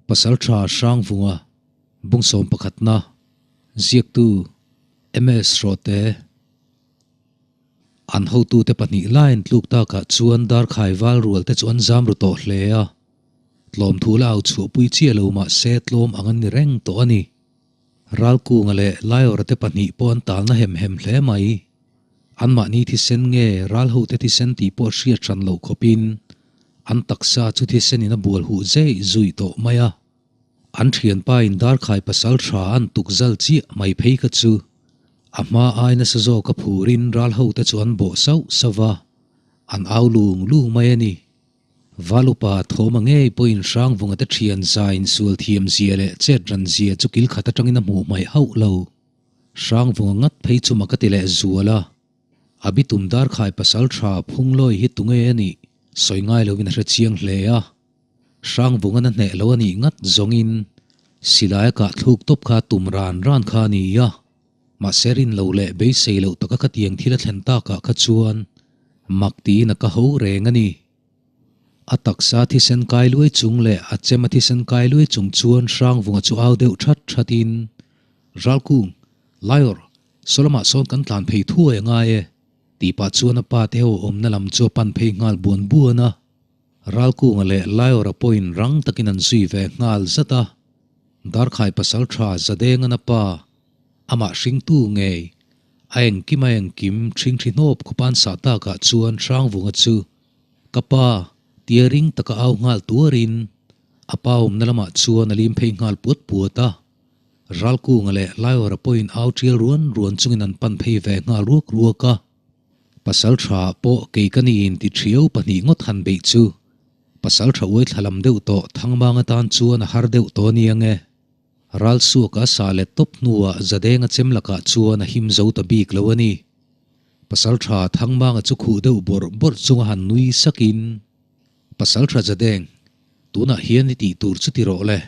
Pasaltha Hrangvunga Bungsawm pakhatna ziaktu MS Hrawhte an hotute pahnih laiin tluk takah chuan Darkhai val rualte chu an zam ru tawh hle a, tlawm thu la au chhuahpui chiah lo mah se tlawm ang an ni reng tawh a ni. Ralkunga leh Laiawrate pahnih pawh an talna hem hem hle mai. Anmahni thisen nge ralhote thisen tih pawh hriat hran loh khawpin an taksa chu thisenin a bual huh zeih zuih tawh mai a. An thianpain darkhai pasal tha an tuk zal chiah mai phei kha chu a hma ai nasa zawk a phurin ralhote chu an bawh sauh sauh va, an au lung lung mai a ni. Valupa Thawma ngei pawhin Hrangvunga te thian zain sual thiam zia leh chet ran zia chu kil khat atangin a hmuh hmaih hauh lo. Hrangvunga ngat phei chu mak a ti leh zual a. A bitum darkhai pasal tha phunglawi hi tunge a nih sawi ngai lovin a hre chiang hle a. Hrangvunga na hneh lo a nih ngat zawngin silai a kah thluk tawp kha tum ran ran kha a ni a. Mahse rin lo leh beisei loh taka khatiang thil a thlen takah kha chuan mak tiin a ka ho reng a ni. A taksa thisen kai luai chung leh a chem a thisen kai luai chung chuan Hrangvunga chu au deuh that thatin, Ralkung, Laiawr, sawlamah sawn kan tlan phei thuai a ngai e, tih pah chuan a pa te ho awmna lam chu a pan phei nghal buan buan a. Ralkunga leh Laiawra pawhin rang takin an zui ve nghal zat a. Darkhai pasal tha Zadengan a pa, amah hringtu ngei, a engkim a engkim ṭhingṭhi hnawp khawpan sah takah chuan Hrangvunga chu ka pa tia ring taka au nghal tuarin a pa awmna lamah chuan a lim phei nghal puat puat a. Ralkunga leh Laiawra pawhin au ṭial ruan ruan chungin an pan phei ve nghal ruak ruak a. Pasal tha pawh kei ka niin ti ṭhiau pahnih ngawt han beih chu pasal tha uai thla lam deuh tawh Thangmang atan chuan a har deuh tawh aniang e. Ralsuaka sa let tawp hnuah Zadenga chem lakah chuan a him zo ta bik lo a ni. Pasal tha Thangmanga chu khuh deuh bawrh bawrh chunga han nui sakin, Pasal tha Zadeng, tunah hian i tih tur chu ti rawh le,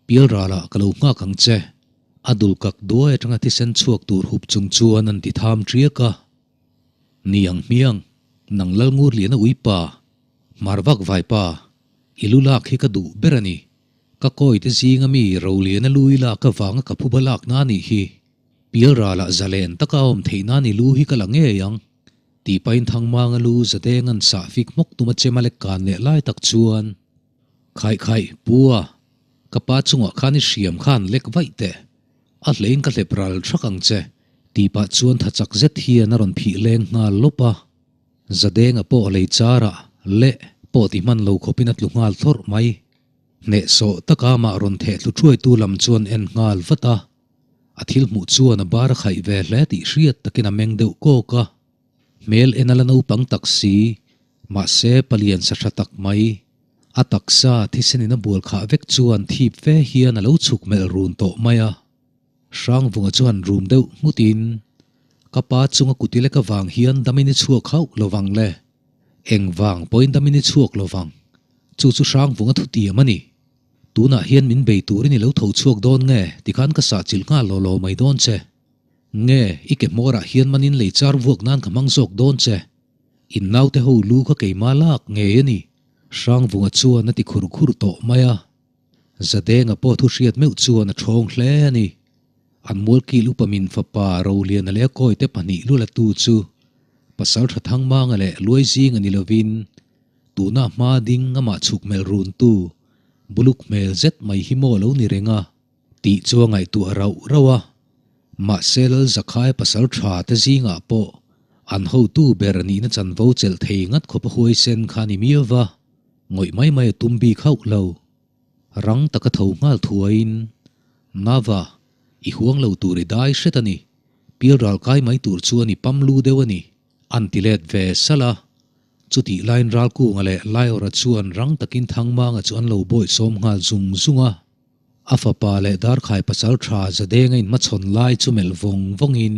Pialralah ka lo nghak ang che. A dul kak duai atanga thisen chhuak tur hup chung chuan an ti tham ṭiak a. Ni ang hmiang, nang Lalngurliana uipa, hmar vak vaipa, i lu lak hi ka duh ber a ni. Ka kawi te zinga mi Roliana lu i lak avanga ka phuba lak na nih hi. Pialralah zalen taka a awm theih nan i lu hi ka la ngei ang. Tih pahin Thangmanga lu zadeng an sah fik hmawk tuma chem a lek kan leh lai tak chuan, Khaih khaih, Pua, ka pa chungah khan i hriam khan lek vaih teh. A hlein ka hlep ral thak ang che, tih pah chuan tha chak zet hian a rawn phih leng nghal lawp a. Zadenga pawh lei charah leh pawh ti hman lo khawpin a tlu nghal thlawrh mai. Hnehsawh taka amah rawn theh thlu thuaitu lam chuan en nghal vat a. A thil hmuh chuan a bar a khaih ve hle tih hriat takin a meng deuh kawk a. Hmel en a la naupang tak si, mahse palian sa tha tak mai. A taksa thisenin a bual khah vek chuan thip fe hian a lo chhuk melh run tawh mai a. Hrangvunga chuan rum deuh nghutin, Ka pa chunga kuti lek avang hian damin i chhuak hauh lovang le. Engvang pawhin damin i chhuak lovang. Chu chu Hrangvunga thutiam a ni. Tunah hian min bei turin i lo tho chhuak dawn nge tikhan ka sahchilh nghal law law mai dawn che. Nge i ke hmawrah hian manin lei char vuak nan ka hmang zawk dawn che. In naute ho lu kha keimah lak ngei a ni. Hrangvunga chuan a ti khur khur tawh mai a. Zadenga pawh thu hriat meuh chuan a thawng hle a ni. An mualkil upa min fapa Roliana leh a kawite pahnih lu la tu chu Pasal Tha Thangmanga leh Luaizing a ni lovin tuna hma ding amah chhuk hmel run tu buluk hmel zet mai hi maw lo ni reng a tih chu a ngaihtuah rauh rauh a. Mahse Lal Zakhai pasal tha te zingah pawh an hotu ber nihna chanvo chelh thei ngat khawp a huaisen kha ni miau va, ngawih mai mai a tum bik hauh lo. Rang taka tho nghal thuaiin, Nava, i huang lo tur i dai hret a ni, pialral kai mai tur chuan i pam lu deuh a ni, an ti let ve salh a. Chutih laiin Ralkunga leh Laiawra chuan rang takin Thangmanga chu an lo bawihsawm nghal zung zung a. A fapa leh Darkhai pasal tha Zadenga inhmachhawn lai chu melh vawng vawngin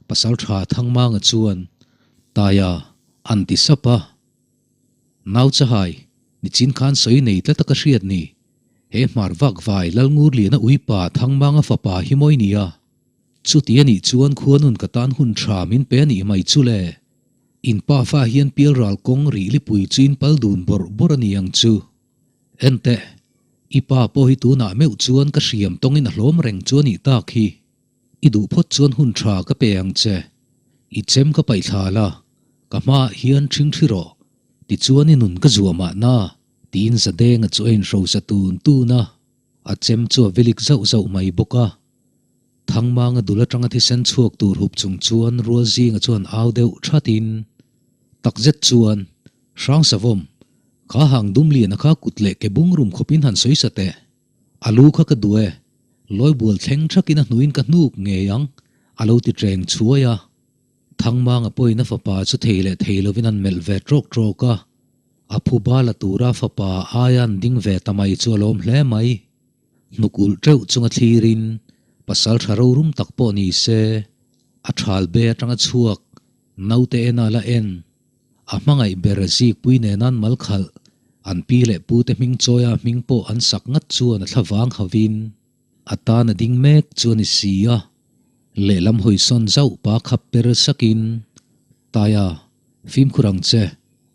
pasal tha Thangmanga chuan, Taia, an ti sap a. Nau Chahai, nichin khan sawi nei tlat a ka hriat ni. He hmar vak vai Lalngurliana uipa Thangmanga fapa hi mawi nia. Chuti a nih chuan khuanun ka tan hun tha min pe a nih mai chu le. In pafa hian pialral kawng rih lipui chu in pal dun bawrh bawrh a ni ang chu. Enteh! I pa pawh hi tunah meuh chuan ka hriam tawngin a hlawm reng chu a nih tak hi. I duh phawt chuan hun tha ka pe ang che. I chem ka paih thla la, ka hmaah hian ṭhing ṭhi rawh. Tichuan i nun ka zuah mahna, tiin Zadenga chu a inhrosa tun tun a. A chem chu a vilik zauh zauh mai bawk a. Thangmanga dul atanga thisen chhuak tur hup chung chuan Rualzinga chuan au deuh thatin, Takzet chuan, Hrangsavawm, kha hang dum liana kha kut leh ke bung rum khawpin han sawi sa teh. A lu kha ka duh e, lawibual thleng thakin a hnuin ka hnuk ngei ang, a lo ti ṭeng chhuai a. Thangmanga pawhin a fapa chu thei leh thei lovin an melh ve ṭawk ṭawk a. A phu ba la tura fapa aia an ding ve ta mai chu a lawm hle mai. Hnuk ulh teuh chunga thlirin pasal tha rorum tak pawh ni se, a thal be atanga chhuak naute ena la en, a hmangaih ber zikpui nena an mal khalh, an pi leh pute hming chawia hming pawh an sak ngat chuan a thla vang havin a tan a ding mek chu a ni si a. Lehlam hawisawn zauh pa khap per sakin, Taia, fimkhur ang che,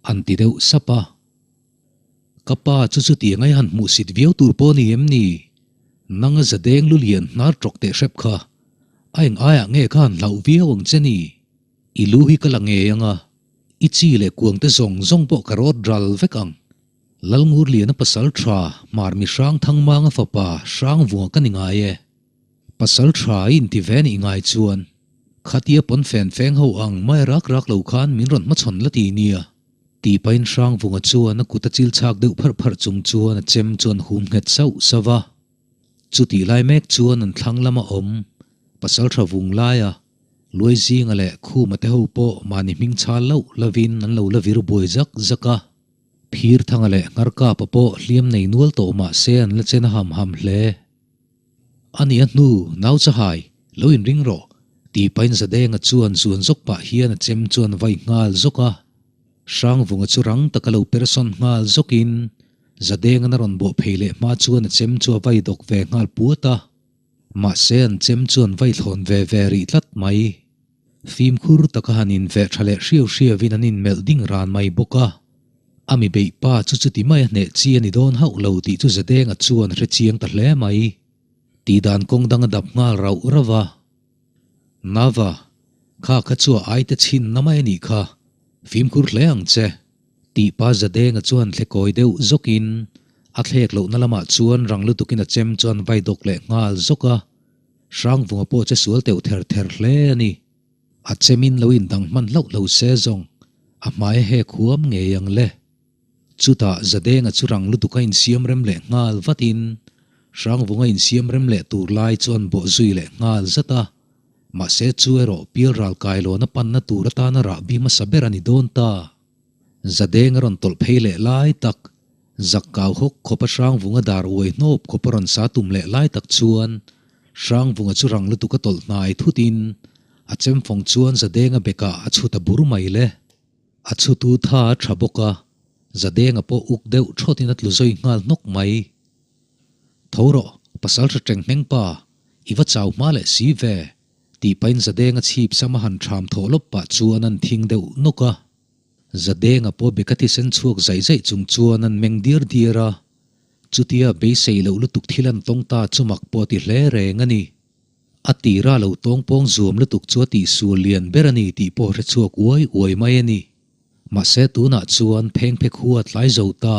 an ti deuh sap a. Ka pa chu chutiang ai han hmuhsit viau tur pawh ni em ni? Nang a zadeng lu lian hnar tawk teh hrep kha. A eng aiah nge kha han hlauh viau ang che ni? I lu hi ka la ngei ang a, i chi leh kuang te zawng zawng pawh ka rawt ral vek ang. Lalngurliana pasal tha Hmar mi hrang Thangmanga fapa Hrangvunga ka ni ngai e. Pasal tha i inti ve nih ngai chuan khatia pawn fen feng ho ang mai rak rak lo khan min rawn hmachhawn la ti nia. Tih pahin Hrangvunga chuan a kut a chil chhak deuh pharh pharh chung chuan a chem chuan hum nghet sauh sauh va. Chutih lai mek chuan an thlang lama awm pasal tha vung laia Luaizinga leh Khuma te ho pawh mahni hming chhal loh lovin an lo la vir buai zak zak a. Phirthanga leh Ngharkapa pawh hliam nei nual tawh mah se an la chen a ham ham hle. A nih a hnu, nau chahai, lo inring rawh, tih pahin Zadenga chuan zuan zawk pah hian a chem chuan vai nghal zawk a. Hrangvunga chu rang taka lo persawn nghal zawkin Zadenga'n a rawn bawh phei leh hma chuan a chem chu a vai dawk ve nghal puat a. Mahse an chem chuan vai thlawn ve ve rih tlat mai. Fimkhur taka han inveh tha leh hriau hriauin an inmelh ding ran mai bawk a. A mi beih pa chu chuti mai a hneh chi a ni dawn hauh lo tih chu Zadenga chuan a hre chiang ta hle mai. Tih dan kawng dang a dap nghal rauh rauh a. Nava, kha kha chu a aite chhin na mai a nih kha, fimkhur hle ang che. Tih pa Zadenga chuan thlekawi deuh zawkin a thlek lohna lamah chuan rang lutukin a chem chuan vai dawk leh nghal zawk a. Hrangvunga pawh che sual teuh ther ther hle a ni. A chemin lo indang hman hlauh lo se zawng, a hmai a hek huam ngei ang le. Chutah Zadenga chu rang lutuk a insiam rem leh nghal vatin Hrangvunga insiam rem leh tur lai chu an bawh zui leh nghal zat a. Mahse chu erawh Pialral kailawn a panna tur atana rahbi hmasa ber a ni dawn ta. Zadeng a rawn tawlh phei leh lai tak, zak kau hawk khawpa Hrangvunga dar uai hnawp khawpa rawn sa tum leh lai tak chuan Hrangvunga chu rang lutuk a tawlh hnai thutin a chemfawng chuan Zadenga bekah a chhut a bur mai le. A chhutu tha a tha bawk a, Zadenga pawh uk deuh thawtin a tlu zawi nghal hnawk mai. Tho rawh, pasal hre teng hneng pa, i va chau hma leh si ve, tih pahin Zadenga chhip sam a han ṭham thawh lawp pah chuan an thing deuh nawk a. Zadenga pawh beka thisen chhuak zaih zaih chung chuan an meng diar diar a, chutia beisei loh lutuk thil an tawng ta chu mak pawh a ti hle reng a ni. A tira lo tawng pawng zuam lutuk chu a tihsual lian ber a ni tih pawh hre chhuak uai uai mai a ni. Mahse tunah chuan phengphe khua tlai zo ta.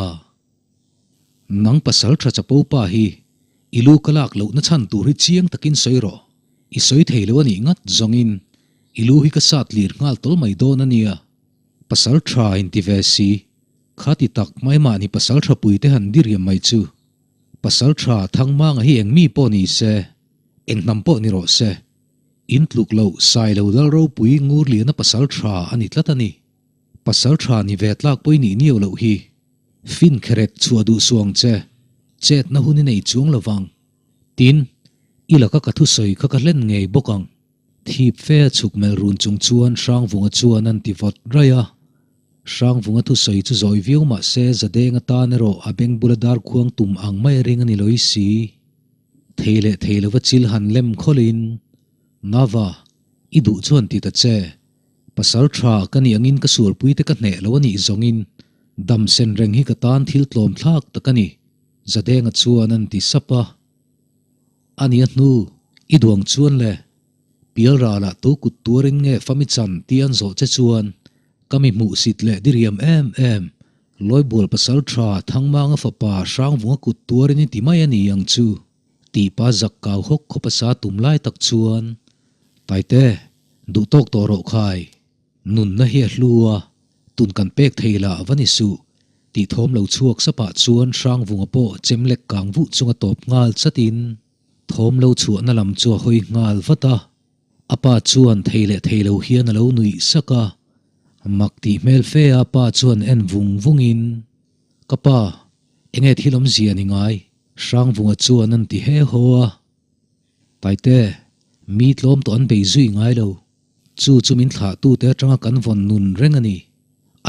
Nang pasal tha chapo pa hi i lu ka lak lohna chhan tur hi chiang takin sawi rawh. I sawi thei lo a nih ngat zawngin i lu hi ka sat lir nghal tawl mai dawn a nia. Pasal tha inti ve si, kha ti tak mai mahni pasal tha pui te han diriam mai chu. Pasal tha Thangmanga hi eng mi pawh ni se, eng hnam pawh ni rawh se, in tluk loh sai lo lal ropui Ngurliana pasal tha a ni tlat a ni. Pasal tha ni ve tlak pawh i nih niau loh hi. Fin kherek chhuah duh suang che, chetna hun i nei chuang lo vang. Tin, i laka ka thusawi kha ka hlen ngei bawk ang. Thip fe a chhuk melh run chung chuan Hrangvunga chuan an ti vawt raih a. Hrangvunga thusawi chu zawi viau mah se Zadeng atan erawh a beng bula dar khuang tum ang mai a ring a ni lawih si. Thei leh thei lova chil han lem khawlhin, Nava, i duh chuan ti ta che. Pasal tha ka nih angin ka sualpuite ka hneh lo a nih zawngin dam sen reng hi ka tan thil tlawm thlak tak a ni. Zadenga chuan an ti sap a. A nia hnu, i duang chuan le, Pialralah tu kut tuarin nge fami chan tih an zawh che chuan ka mi hmuhsit leh diriam em em, Lawibual pasal tha Thangmanga fapa Hrangvunga kut tuarin i ti mai a ni ang chu, tih pa zak kau hawk khawp a sa tum lai tak chuan, Taite, duh tawk tawh rawh khai, nunna hi a hlu a, tun kan pek thei lah va ni suh, tih thawm lo chhuak sapah chuan Hrangvunga pawh chem lek kang vuh chunga tawp nghal chatin, Thawm lo chhuahna lam chu a hawi nghal vat a, a pa chuan thei leh thei lo hian a lo nuih sak a. Mak tih hmel fe a pa chuan en vung vungin, Ka pa, enge thil awmzia ni ngai? Hrangvunga chuan an ti he haw a. Taite, mi tlawm tawh an bei zui ngai lo. Chu chu min thlahtute atanga kan vawn nun reng a ni.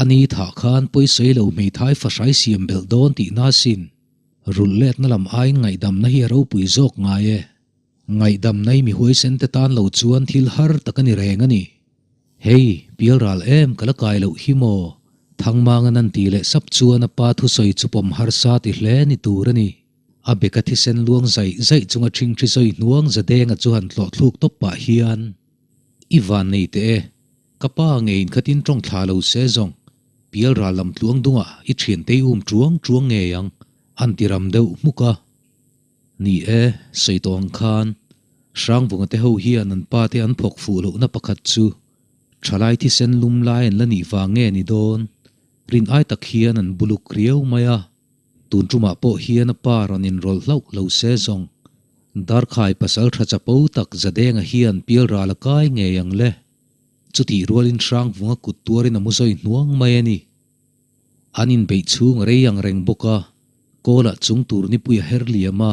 A ni thah khan pawisawi lo hmeithai fahrai siam belh dawn tihna asin. Rulh letna lam aiin ngaihdamna hi a ropui zawk ngai e. Ngaihdamna hi mi huaisen te tan lo chuan thil har tak a ni reng a ni. Hei, pialral em ka la kai loh hi maw? Thangmanga nan ti leh sap chuan a pa thusawi chu pawm harsa ti hle ni tur a ni. A beka thisen luang zaih zaih chunga ṭhingṭhi sawi hnuang Zadenga chu han tlawh thluk tawp pah hian, I van nei teh e, ka pa ngeiin khatin ṭawng thla lo se zawng. Pialral lam tluang dungah i thiantei um ṭuang ṭuang ngei ang, an ti ram deuh hmuk a. Ni e, sawi tawh ang khan, Hrangvunga te ho hian an pa te an phawk fuh lohna pakhat chu ṭhalai thisen lum lai an la nih vang nge ni dawn? Rin ai tak hian an buluk riau mai a, tun ṭumah pawh hian a pa rawn inrawlh hlauh lo se zawng. Darkhai pasal ṭha chapo tak Zadenga hian pialral a kai ngei ang le. Chutih rualin Hrangvunga kut tuarin a mu zawi hnuang mai a ni. An inbeih chhung a rei ang reng bawk a, kawlah chung tur nipui a her liam a,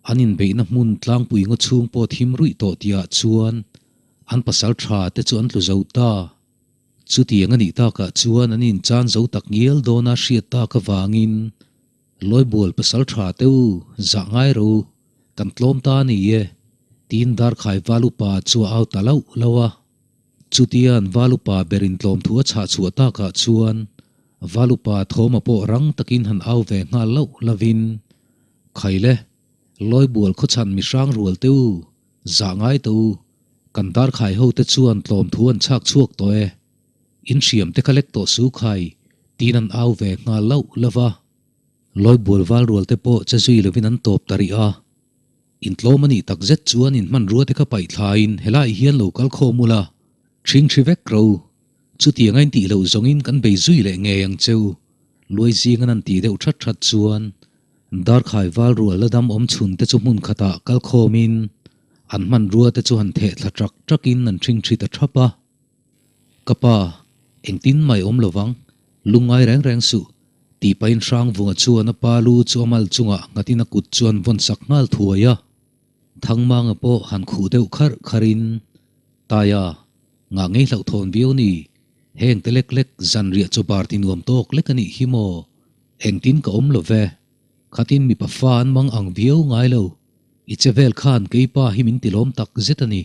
an inbeihna hmun tlangpui ngaw chhung pawh thim ruih tawh tihah chuan an pasal tha te chu an tlu zo ta. Chutiang a nih takah chuan an inchan zo tak ngial dawna hriat tak avangin Lawibual pasal tha te u, zah ngai ro, kan tlawm ta a ni e, tiin Darkhai val upa chu a au ta lauh lauh a. Chutian val upa berin tlawm thu a chhah chhuah takah chuan val upa Thawma pawh rang takin han au ve nghal lauh lauhin, Khaile, Lawibual khawchhan mihrang rual te u, zah ngai teh u, kan Darkhai hote chuan tlawm thu an chhak chhuak tawh e. In hriam te kha lek tawh su khai, tiin an au ve nghal lauh lauh va. Lawibual val rual te pawh che zui lovin an tawp ta rih a. In tlawm a nih tak zet chuan in hmanrua te kha paih thlaiin helaiah hian lo kal khawm ula, ṭhing ṭhi vek ro. Chutiang a intih loh zawngin kan bei zui leh ngei ang cheu. Luai zingan an tih deuh ṭhat ṭhat chuan Darkhai val rual la dam awm chhun te chu hmun khatah kal khawmin an hmanrua te chu han theh thla ṭak ṭakin an ṭhing ṭhi ta ṭhap a. Ka pa, engtin mai awm lovang, lungngai reng reng suh, tih pahin Hrangvunga chuan a pa lu chu a mal chungah nghatin a kut chuan vawn sak nghal thuai a. Thangmanga pawh han khuh deuh kharh kharhin, Taia, ngah ngei hlauhthawn viau ni, heng te lek lek zanriah chaw bar ti nuam tawk lek a nih hi maw? Engtin ka awm lo ve, khatin mipa fa an mang ang viau ngai lo, i che vel khan keipa hi min ti lawm tak zet a ni.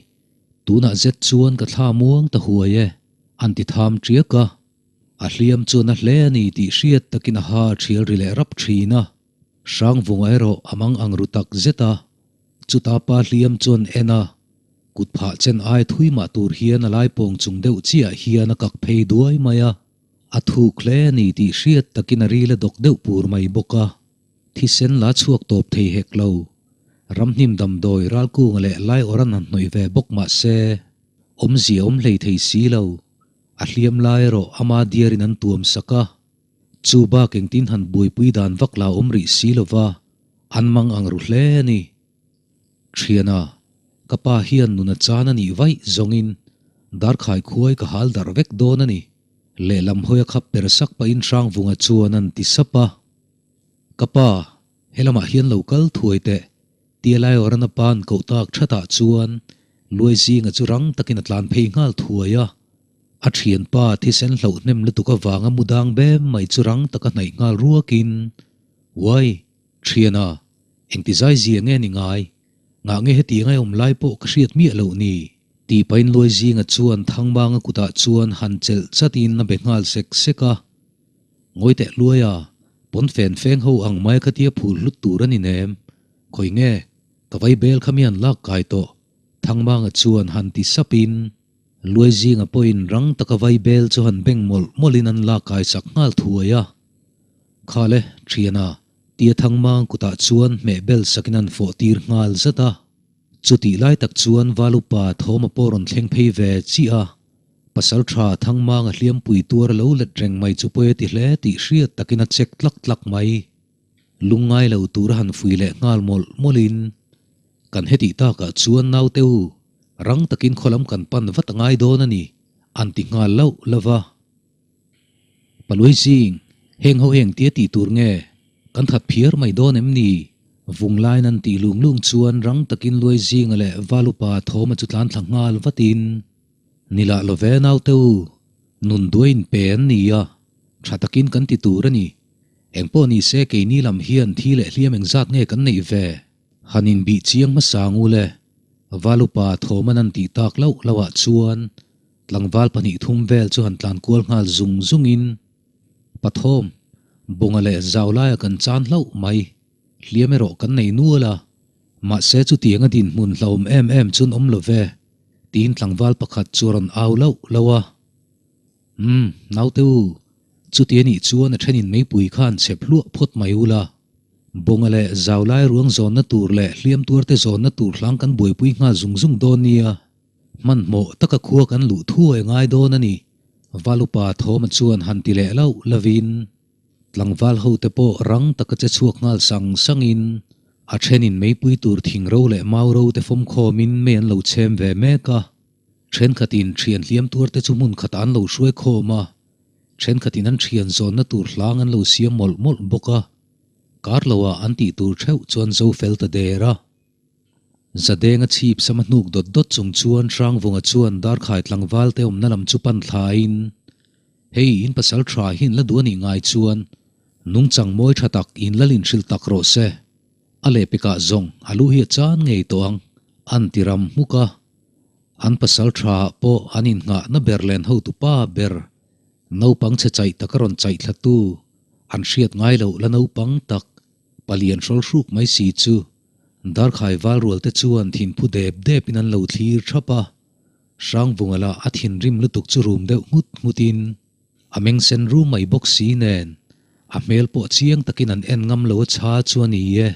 Tunah zet chuan ka thla muang ta huai e, an ti tham ṭiak a. A hliam chuan a hle a ni tih hriat takin a ha ṭhial ri leh rap ṭhin a. Hrangvunga erawh a mang ang ru tak zet a. Chuta pa hliam chuan en a, kut phah chen ai thui mah tur hian a lai pawng chung deuh chiah hian a kak phei duai mai a. A thuk hle a ni tih hriat takin a ril a dawk deuh pur mai bawk a. Thisen la chhuak tawp thei hek lo. Ramhnim damdawi Ralkunga leh Laiawran han hnawih ve bawk mah se, awmzia awm hlei thei si lo. A hliam lai erawh ama diarin an tuam sak a. Chu bak engtin han buaipui dan vak la awm rih si lo va, an mang ang ru hle a ni. Thiana, ka pa hian nun a chan a nih vaih zawngin Darkhai khuai ka hal darh vek dawn a ni. Lehlam hawia khap per sak pahin Hrangvunga chuan an ti sap a. Ka pa, helamah hian lo kal thuai teh, tia Laiawrana pa'n koh tak thatah chuan Luai zinga chu rang takin a tlan phei nghal thuai a. A thianpa thisen hlauh hnem lutuk avanga mu dang bem mai chu rang taka hnaih nghal ruakin, Uai, thiana, engti zai zia nge ni ngai? Ngah nge hetiang a awm lai pawh ka hriat miah loh ni? Tih pahin Luai zinga chuan Thangmanga kutah chuan han chelh chatin a be nghal sek sek a. Ngawi teh Luaia! Pawnfen feng ho ang mai khatia phul hlut tur a ni nem. Khawi nge, ka vai bel kha mi an lak kai tawh, Thangmanga chuan han ti sapin, Luai zinga pawhin rang taka vai bel chu han beng mawlh mawlhin an lak kai sak nghal thuai a. Khale, thiana, tia Thangmang kutah chuan hmeh bel sakin an fawh tir nghal zat a. Chutih lai tak chuan Valupa thawm a pawh rawn thleng phei ve chiah a. Pasal tha Thangmanga hliampui tuar a lo let reng mai chu pawi a ti hle tih hriat takin a chek tlak tlak mai. Lungngai lo tur a han fui leh nghal mawlh mawlhin, Kan hetih takah chuan naute u, rang takin khaw lam kan pan vat a ngai dawn a ni, an ti nghal lauh lauh va. Paluai zing, heng ho heng tia tih tur nge? Kan that phiar mai dawn em ni? Vung lain an tih lung lung chuan rang takin Luai zinga leh Valupa thawma chu tlan thla nghal vatin, Ni lah lo ve naute u, nun duai in pe an ni a, tha takin kan ti tur a ni. Engpawh ni se keini lam hian thi leh hliam engzat nge kan neih ve? Han inbih chiang hmasa ngu le, Valupa thawman an tih tak lauh lauh ah chuan Tlangval pahnih thum vel chu han tlan kual nghal zung zungin, Pathawm, Bunga leh zau laia kan chan hlauh mai, hliam erawh kan nei nual a, mahse chutianga dinhmun hlauhawm em em chun awm lo ve, tiin tlangval pakhat chu a rawn au lauh lauh a. Umm, naute u, chuti anih chuan a thenin meipui khan chhep hluah phawt mai ula, Bunga leh zau lai ruang zawnna tur leh hliam tuarte zawnna tur hlang kan buaipui nghal zung zung dawn nia. Hmanhmawh taka khua kan luh thuai ngai dawn a ni, Valupa Thawma chuan han ti leh lauh lovin tlangval hote pawh rang taka che chhuak nghal sang sangin a thenin meipui tur thing ro leh mau ro te fawm khawmin mei an lo chhem ve mek a. Thenkhatin thian hliam tuarte chu hmun khatah an lo hruai khawm a, thenkhatin an thian zawnna tur hlang an lo siam mawlh mawlh bawk a. Kar loah an tih tur theuh chuan zo fel ta der a. Zadenga chhip sama hnuk dawt dawt chung chuan Hrangvunga chuan Darkhai tlangval te awmna lam chu pan thlaiin, Hei, in pasal tha hi in la duh a nih ngai chuan nungchang mawi tha tak in la lin hrilh tak rawh se. A lehpekah zawng a lu hi a chan ngei tawh ang, an ti ram hmuk a. An pasal tha ah pawh an innghahna ber len hotupa ber, naupang chhe chaih taka rawn chaih thlatu, an hriat ngai loh la naupang tak, Palian hrawlhruk mai si chu Darkhai val rual te chuan thinphu dep dep in an lo thlir thap a, Hrangvunga lah a thinrim lutuk chu rum deuh nghut nghut in a meng sen rum mai bawk si nen a hmel pawh chiang takin an en ngam lo a chha chu a ni e.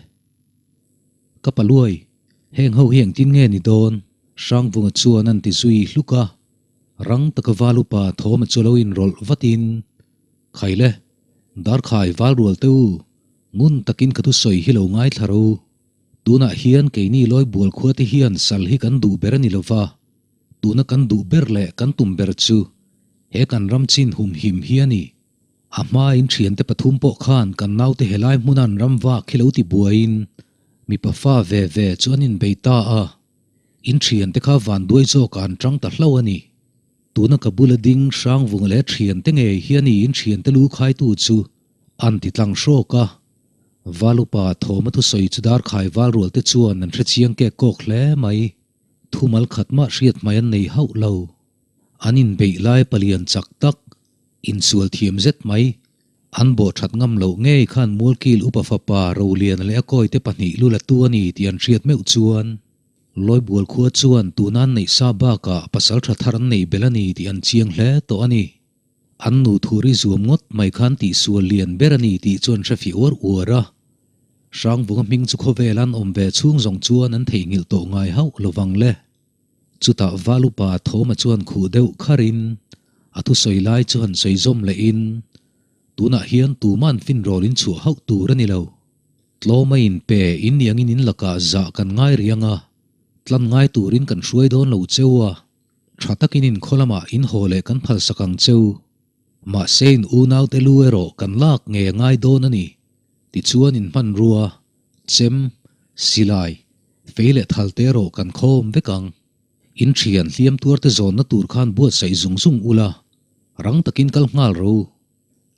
Ka paluai, heng ho hi engtin nge ni dawn? Hrangvunga chuan an ti zui hluk a, rang taka val upa thawm a chu lo inrawlh vat in, Khaile, Darkhai val rual te u, ngun takin ka thusawi hi lo ngaithla ro. Tunah hian keini lawi bual khua te hian sal hi kan duh ber a ni lova, tuna kan duh ber leh kan tum ber chu he kan ram chin humhim hi a ni. A hmain thiante pathum pawh khan kan naute helai hmuna an ram vak hi lo ti buaiin mipa fa ve ve chu an inbei ta a, in thiante kha vanduai zawkah an tang ta hlauh a ni. Tuna ka bula ding Hrangvunga leh thiante ngei hi a niin thiante lu khaitu chu an ti tlang hrawk a. Valupa thawma thusawi chu Darkhai Valrualte chuan an hrechiang kek kawk hle mai. Thumal khat mah hriat hmai an nei hauh lo. An inbeih lai palian chak tak, insual thiam zet mai. An bawh that ngam loh ngei khan Mualkil upa fapa Roliana leh a kawite pahnih lu la tu a ni tih an hriat meuh chuan Lawibual khua chuan tuna an neih sa bakah pasal tha thar an neih belh a ni tih an chiang hle tawh a ni. An nu thuri zuam ngawt mai khan tihsual lian ber a ni tih chu an hre fih uar uar a. Hrangvunga hming chu khawvel an awm ve chhung zawng chuan an theihnghilh tawh ngai hauh lovang le. Chutah Valupa Thawma chuan khuh deuh kharin a thusawi lai chu han sawi zawm lehin, Tunah hian tuma'n finrawl in chhuah hauh tur a ni lo. Tlawm a inpe in niangin in lakah zah kan ngai riang a, tlan ngai turin kan hruai dawn lo cheu a, tha takin in khaw lamah in haw leh kan phalsak ang cheu. Mahse in unaute lu erawh kan lak nge a ngai dawn a ni. Tichuan in hmanrua, chem, silai, fei leh thal te erawh kan khawm vek ang. In thian hliam tuarte zawnna tur khan buatsaih zung zung ula, rang takin kal nghal ro.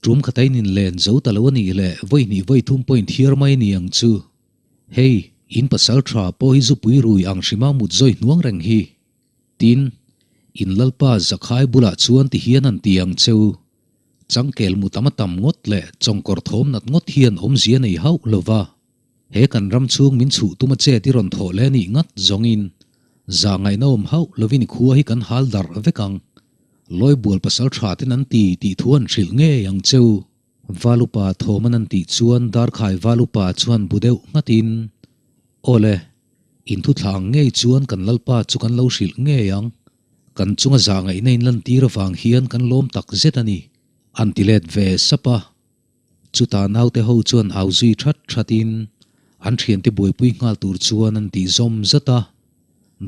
Tum khat ain in len zo ta lo a nih leh vawi hnih vawi thum pawh in thiar mai a ni ang chu. Hei, in pasal tha pawh hi zupui rui ang hrima mut zawi hnuang reng hi. Tin, in lalpa Zakhai bulah chuan ti hian an ti ang cheu. Changkel mu tam a tam ngawt leh chawngkawr thawm nat ngawt hian awmzia nei hauh lo va, he kan ram chhung min chhuh tuma chet i rawn thawh leh nih ngat zawngin zah ngaihna awm hauh lovin i khua hi kan hal darh vek ang. Lawibual pasal tha ten an ti tih thu an hrilh ngei ang che u. Valupa thawm an an tih chuan Darkhai Valupa chuan bu deuh nghatin, Aw le, in thuthla ang ngei chuan kan Lalpa chu kan lo hrilh ngei ang. Kan chunga zah ngaihna in lantir avang hian kan lawm tak zet a ni, an ti let ve sap a. Chutah naute ho chuan au zui that thatin an thiante buaipui nghal tur chuan an tih zawm zat a.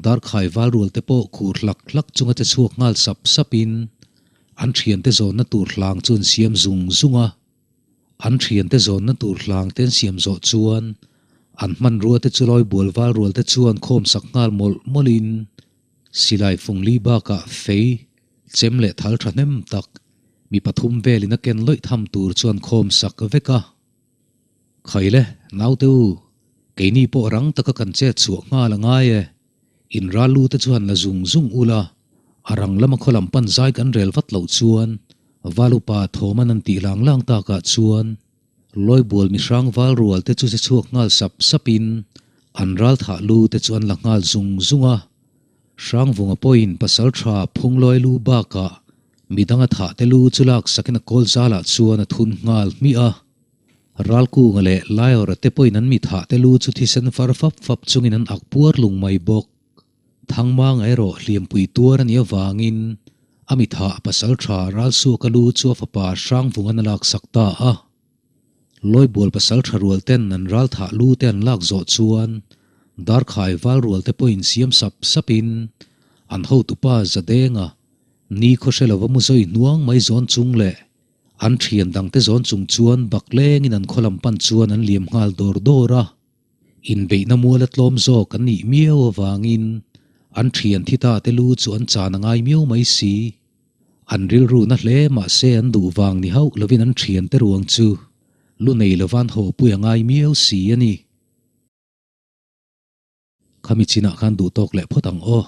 Darkhai valrual te pawh khur hlak hlak chunga che chhuak nghal sap sapin an thiante zawnna tur hlang chu an siam zung zung a. An thiante zawnna tur hlang te an siam zawh chuan an hmanrua te chu lawi bual valrual te chuan khawm sak nghal mawlh mawlhin Silai fungli bakah fei, chem leh thal thahnem tak mi pathum velin a ken lawih tham tur chuan khawm sak vek a. Khaile, naute u, keini pawh rang taka kan chet chhuah nghal a ngai e. In ral lu te chuan la zung zung ula, a rang lama khaw lam pan zai kan rel vat loh chuan Valupa thawm an an tih lang lang takah chuan Lawibual mihrang val rual te chu che chhuak nghal sap sapin an ral thah lu te chu an la nghal zung zung a. Hrangvunga pawhin pasal tha phunglawi lu bakah midang a thah te lu chu lak sakin a kawl zalah chuan a thun nghal hmiah a. Ralkunga leh Laiawrha te pawhin an mi thah te lu chu thisen far fap fap chungin an ak puar lung mai bawk. Thangmanga erawh hliampui tuar a nih avangin a mithah pasal tha Ralsuaka lu chu a fapa Hrangvungan a laksak ta a. Lawibual pasal tha rual ten an ral thah lu te an lak zawh chuan Darkhai val rual te pawhin siam sap sapin an hotupa Zadenga ni khaw hre lova mu zawi hnuang mai zawn chung leh an thian dangte zawn chung chuan baklengin an khaw lam pan chuan an liam nghal dawr dawr a. Inbeihna muala tlawm zawk an nih miau avangin an thian thi ta te lu chu an chan a ngai miau mai si. An rilru na hle mahse an duh vang ni hauh lovin an thian te ruang chu lu nei lova an haw pui a ngai miau si a ni. Khami chinah khan duh tawk leh phawt ang aw.